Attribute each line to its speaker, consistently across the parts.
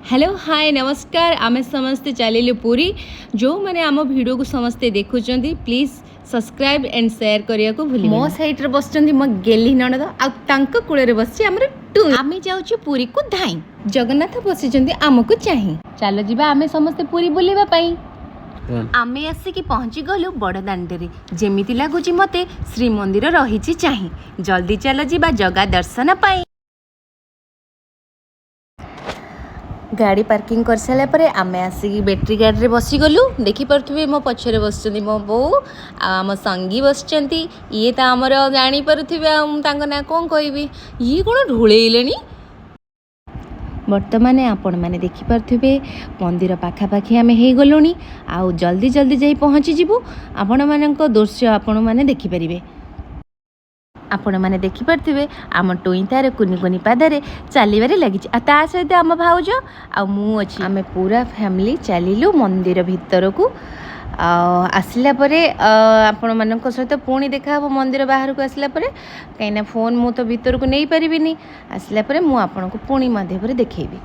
Speaker 1: Hello, ହାଏ, ନମସ୍କାର। ଆମେ ସମସ୍ତେ ଚାଲିଲୁ ପୁରୀ। ଯେଉଁମାନେ ଆମ ଭିଡ଼ିଓକୁ ସମସ୍ତେ ଦେଖୁଛନ୍ତି, ପ୍ଲିଜ୍ ସବସ୍କ୍ରାଇବ୍ ଆଣ୍ଡ ସେୟାର କରିବାକୁ ଭୁଲିବେନି। ମୋ ସାଇଡ଼୍ରେ ବସିଛନ୍ତି ମୋ ଗେଲି ନଣଦ ଆଉ ତାଙ୍କ କୂଳରେ ବସିଛି ଆମର ଟୁ। ଆମେ ଯାଉଛୁ ପୁରୀକୁ ଧାଇଁ, ଜଗନ୍ନାଥ ବସିଛନ୍ତି ଆମକୁ ଚାହିଁ। ଚାଲ ଯିବା ଆମେ ସମସ୍ତେ ପୁରୀ ବୁଲିବା ପାଇଁ। ଆମେ ଆସିକି ପହଞ୍ଚିଗଲୁ ବଡ଼ ଦାଣ୍ଡରେ। ଯେମିତି ଲାଗୁଛି ମୋତେ ଶ୍ରୀମନ୍ଦିର ରହିଛି ଚାହିଁ। ଜଲ୍ଦି ଚାଲ ଯିବା ଜଗା ଦର୍ଶନ ପାଇଁ। ଗାଡ଼ି ପାର୍କିଂ କରିସାରିଲା ପରେ ଆମେ ଆସିକି ବ୍ୟାଟେରୀ ଗାଡ଼ିରେ ବସିଗଲୁ। ଦେଖିପାରୁଥିବେ, ମୋ ପଛରେ ବସିଛନ୍ତି ମୋ ବୋଉ ଆଉ ଆମ ସଙ୍ଗୀ ବସିଛନ୍ତି। ଇଏ ତ ଆମର ଜାଣିପାରୁଥିବେ, ଆଉ ମୁଁ ତାଙ୍କ ନାଁ କ'ଣ କହିବି? ଇଏ କ'ଣ ଢୋଳେଇଲେଣି। ବର୍ତ୍ତମାନ ଆପଣମାନେ ଦେଖିପାରୁଥିବେ, ମନ୍ଦିର ପାଖାପାଖି ଆମେ ହେଇଗଲୁଣି ଆଉ ଜଲ୍ଦି ଜଲ୍ଦି ଯାଇ ପହଞ୍ଚିଯିବୁ। ଆପଣମାନଙ୍କ ଦୃଶ୍ୟ ଆପଣମାନେ ଦେଖିପାରିବେ। ଆପଣମାନେ ଦେଖିପାରୁଥିବେ, ଆମ ଟୁଇଁ ତାର କୁନି କୁନି ପାଦରେ ଚାଲିବାରେ ଲାଗିଛି ଆଉ ତା ସହିତ ଆମ ଭାଉଜ ଆଉ ମୁଁ ଅଛି। ଆମେ ପୁରା ଫ୍ୟାମିଲି ଚାଲିଲୁ ମନ୍ଦିର ଭିତରକୁ। ଆଉ ଆସିଲା ପରେ ଆପଣମାନଙ୍କ ସହିତ ପୁଣି ଦେଖାହେବ ମନ୍ଦିର ବାହାରକୁ ଆସିଲା ପରେ, କାହିଁକିନା ଫୋନ୍ ମୁଁ ତ ଭିତରକୁ ନେଇପାରିବିନି। ଆସିଲା ପରେ ମୁଁ ଆପଣଙ୍କୁ ପୁଣି ମାଧ୍ୟମରେ ଦେଖେଇବି।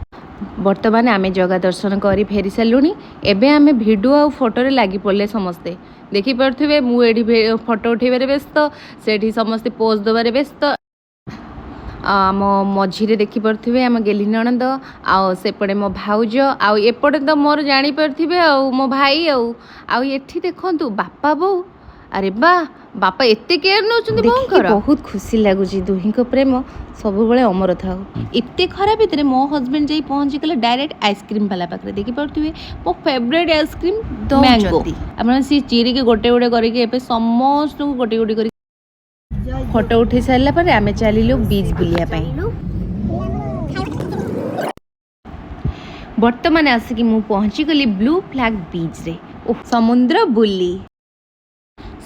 Speaker 1: ବର୍ତ୍ତମାନ ଆମେ ଜଗା ଦର୍ଶନ କରି ଫେରି ସାରିଲୁଣି। ଏବେ ଆମେ ଭିଡ଼ିଓ ଆଉ ଫଟୋରେ ଲାଗି ପଡ଼ିଲେ ସମସ୍ତେ। ଦେଖିପାରୁଥିବେ, ମୁଁ ଏଠି ଫଟୋ ଉଠେଇବାରେ ବ୍ୟସ୍ତ, ସେଠି ସମସ୍ତେ ପୋଜ୍ ଦେବାରେ ବ୍ୟସ୍ତ। ଆମ ମଝିରେ ଦେଖିପାରୁଥିବେ ଆମ ଗେଲି ନଣନ୍ଦ ଆଉ ସେପଟେ ମୋ ଭାଉଜ ଆଉ ଏପଟେ ତ ମୋର ଜାଣିପାରୁଥିବେ ଆଉ ମୋ ଭାଇ ଆଉ ଆଉ ଏଠି ଦେଖନ୍ତୁ ବାପା ବୋଉ। ଆରେ ବା, ବାପା ଏତେ କେୟାର ନେଉଛନ୍ତି ବୋଉଙ୍କର। ବହୁତ ଖୁସି ଲାଗୁଛି। ଦୁହିଁଙ୍କ ପ୍ରେମ ସବୁବେଳେ ଅମର ଥାଉ। ଏତେ ଖରା ଭିତରେ ମୋ ହଜବେଣ୍ଡ ଯାଇ ପହଞ୍ଚିଗଲେ ଡାଇରେକ୍ଟ ଆଇସ୍କ୍ରିମ୍ ବାଲା ପାଖରେ। ଦେଖିପାରୁଥିବେ, ମୋ ଫେଭରେଟ୍ ଆଇସ୍କ୍ରିମ୍ ମ୍ୟାଙ୍ଗୋ। ଆପଣ ସିଏ ଚିରିକି ଗୋଟେ ଗୋଟେ କରିକି ଏବେ ସମସ୍ତଙ୍କୁ ଗୋଟେ ଗୋଟେ କରି ଫଟୋ ଉଠେଇ ସାରିଲା ପରେ ଆମେ ଚାଲିଲୁ ବିଚ୍ ବୁଲିବା ପାଇଁ। ବର୍ତ୍ତମାନ ଆସିକି ମୁଁ ପହଞ୍ଚିଗଲି ବ୍ଲୁ ଫ୍ଲାଗ୍ ବିଚ୍ରେ ଓ ସମୁଦ୍ର ବୁଲି।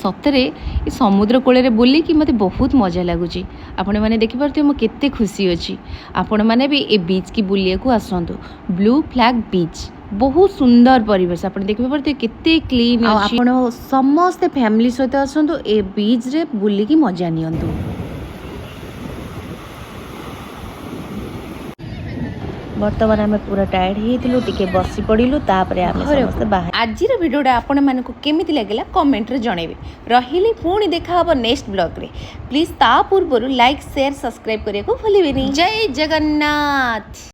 Speaker 1: ସତରେ ଏ ସମୁଦ୍ର କୂଳରେ ବୁଲିକି ମୋତେ ବହୁତ ମଜା ଲାଗୁଛି। ଆପଣମାନେ ଦେଖିପାରୁଥିବେ, ମୁଁ କେତେ ଖୁସି ଅଛି। ଆପଣମାନେ ବି ଏ ବିଚ୍କି ବୁଲିବାକୁ ଆସନ୍ତୁ। ବ୍ଲୁ ଫ୍ଲାଗ୍ ବିଚ୍ ବହୁତ ସୁନ୍ଦର ପରିବେଶ। ଆପଣ ଦେଖିପାରୁଥିବେ କେତେ କ୍ଲିନ୍। ଆଉ ଆପଣ ସମସ୍ତେ ଫ୍ୟାମିଲି ସହିତ ଆସନ୍ତୁ, ଏ ବିଚ୍ରେ ବୁଲିକି ମଜା ନିଅନ୍ତୁ।
Speaker 2: ବର୍ତ୍ତମାନ ଆମେ ପୁରା ଟାୟାର୍ଡ ହେଇଯାଇଥିଲୁ, ଟିକେ ବସି ପଡ଼ିଲୁ, ତାପରେ ଆମେ ସମସ୍ତେ ବାହାର
Speaker 1: ଆଜିର ଭିଡ଼ିଓଟା ଆପଣମାନଙ୍କୁ କେମିତି ଲାଗିଲା, କମେଣ୍ଟରେ ଜଣାଇବେ। ରହିଲି, ପୁଣି ଦେଖା ହେବ ନେକ୍ସଟ ବ୍ଲଗ୍ରେ। ପ୍ଲିଜ୍ ତା ପୂର୍ବରୁ ଲାଇକ୍, ସେୟାର, ସବସ୍କ୍ରାଇବ୍ କରିବାକୁ ଭୁଲିବେନି। ଜୟ ଜଗନ୍ନାଥ।